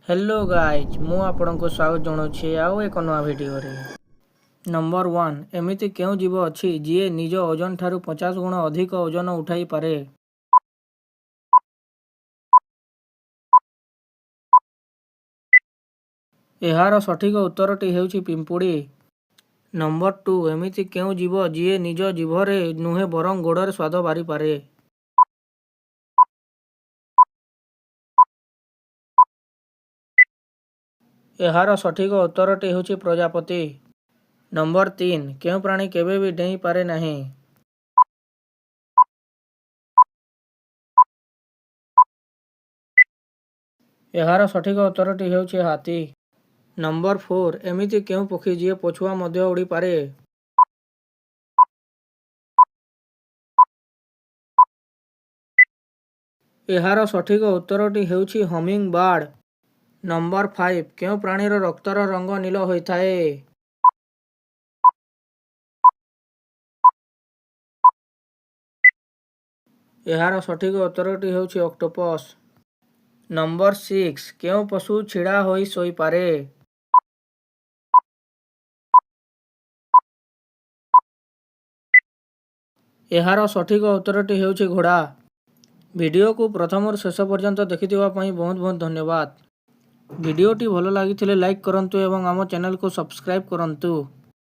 Hello guys, ମୁଁ ଆପଣଙ୍କୁ ସ୍ୱାଗତ ଜଣାଉଛି ଆଉ ଏକ ନୂଆ ଭିଡ଼ିଓରେ। ନମ୍ବର 1, ଏମିତି କେଉଁ ଜୀବ ଅଛି ଯିଏ ନିଜ ଓଜନ ଠାରୁ 50 ଗୁଣ ଅଧିକ ଓଜନ ଉଠାଇପାରେ? ଏହାର ସଠିକ ଉତ୍ତରଟି ହେଉଛି ପିମ୍ପୁଡ଼ି। ନମ୍ବର 2, ଏମିତି କେଉଁ ଜୀବ ଯିଏ ନିଜ ଜିଭରେ ନୁହେଁ ବରଂ ଗୋଡ଼ରେ ସ୍ୱାଦ ବାରିପାରେ? ଏହାର ସଠିକ ଉତ୍ତରଟି ହେଉଛି ପ୍ରଜାପତି। ନମ୍ବର 3, କେଉଁ ପ୍ରାଣୀ କେବେ ବି ଡେଇଁପାରେ ନାହିଁ? ଏହାର ସଠିକ ଉତ୍ତରଟି ହେଉଛି ହାତୀ। ନମ୍ବର 4, ଏମିତି କେଉଁ ପକ୍ଷୀ ଯିଏ ପଛୁଆ ମଧ୍ୟ ଉଡ଼ିପାରେ? ଏହାର ସଠିକ ଉତ୍ତରଟି ହେଉଛି ହମିଙ୍ଗ ବାର୍ଡ। ନମ୍ବର 5, କେଉଁ ପ୍ରାଣୀର ରକ୍ତର ରଙ୍ଗ ନୀଳ ହୋଇଥାଏ? ଏହାର ସଠିକ ଉତ୍ତରଟି ହେଉଛି ଅକ୍ଟୋପସ୍। ନମ୍ବର 6, କେଉଁ ପଶୁ ଛିଡ଼ା ହୋଇ ଶୋଇପାରେ? ଏହାର ସଠିକ ଉତ୍ତରଟି ହେଉଛି ଘୋଡ଼ା। ଭିଡ଼ିଓକୁ ପ୍ରଥମରୁ ଶେଷ ପର୍ଯ୍ୟନ୍ତ ଦେଖିଥିବା ପାଇଁ ବହୁତ ବହୁତ ଧନ୍ୟବାଦ। ଭିଡ଼ିଓଟି ଭଲ ଲାଗିଥିଲେ ଲାଇକ୍ କରନ୍ତୁ ଏବଂ ଆମ ଚ୍ୟାନେଲକୁ ସବସ୍କ୍ରାଇବ୍ କରନ୍ତୁ।